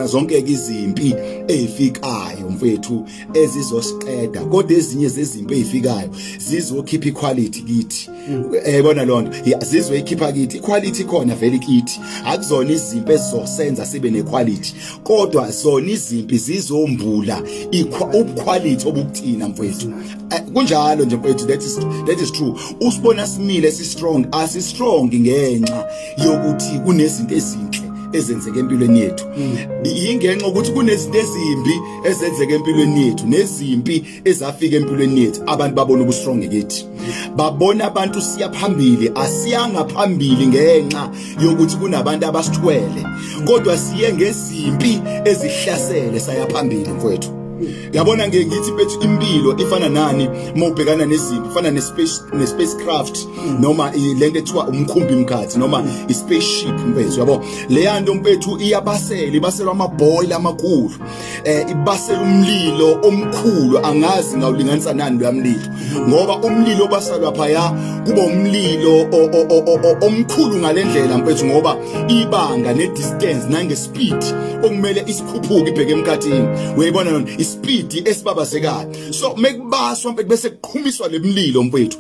Zonke ke izimpi ezifikayo, mfethu, ezizosiqeda, kodwa ezinye zezimpi ezifikayo zizokhipha iquality kithi. Yayibona lonto, zizoyikhipha kithi iquality. Khona vele kithi, akuzona izimpi ezizosenza sibe nequality, kodwa zona izimpi zizombula ubuquality obukuthina, mfethu. Kunjalo nje, mfethu, that is true. Usibona simile, si strong, asi strong ngenxa yokuthi kunezinto ezinhle ezenzeka empilweni yethu, yingenxa ukuthi kunezinto ezimbi ezenzeka empilweni yethu nezimpi ezafika empilweni yethu. Abantu babona ubustrong kithi, babona abantu siya phambili. Asiyanga phambili ngenxa yokuthi kunabantu abasithwele, kodwa siye ngezimpi ezihlasele, saya phambili, mfowethu. Yabona, ngeke ngithi, mfethu, impilo ifana nani mawubhekana nezimpi? Ifana ne spacecraft noma lento ethiwa umkhumbi mkhathi noma i-spaceship, mfethu, yabo. Leya nto, mfethu, iyabasela, ibaselwa amaboiler amakhulu, ibasela umlilo omkhulu. Angazi ngawulinganisa nani lo mlilo, ngoba umlilo obasalwa phaya kuba umlilo omkhulu ngalendlela, mfethu, ngoba ibanga ne distance nange speed okumele isikhuphuke ibheke emkhathini. Uyayibona lona ispeed esibabazekayo. So mekubaswa, mfethu, bese kuqhumiswa lemlilo, mfethu,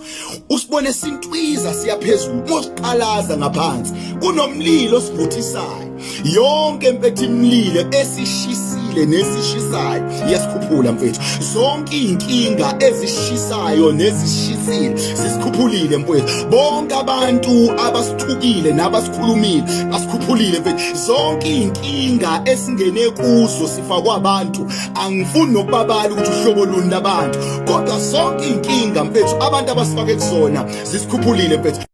usibone sintwiza siyaphezulu. Mosiqalaza ngaphansi kunomlilo osivuthisayo. Yonke, mfethu, imlilo esishisile nesishisayo iyasikhuphula, mfethu. Zonke inkinga ezishisayo nezishisile zisikhuphulile, mfethu. Bonke abantu abasithukile nabasikhulumile basikhuphulile, mfethu. Zonke inkinga esingene kuzo sifakwa abantu, angifuni nokubabala ukuthi uhlobo luni labantu, kodwa zonke inkinga, mfethu, abantu abasifake kuzona zisikhuphulile, mfethu.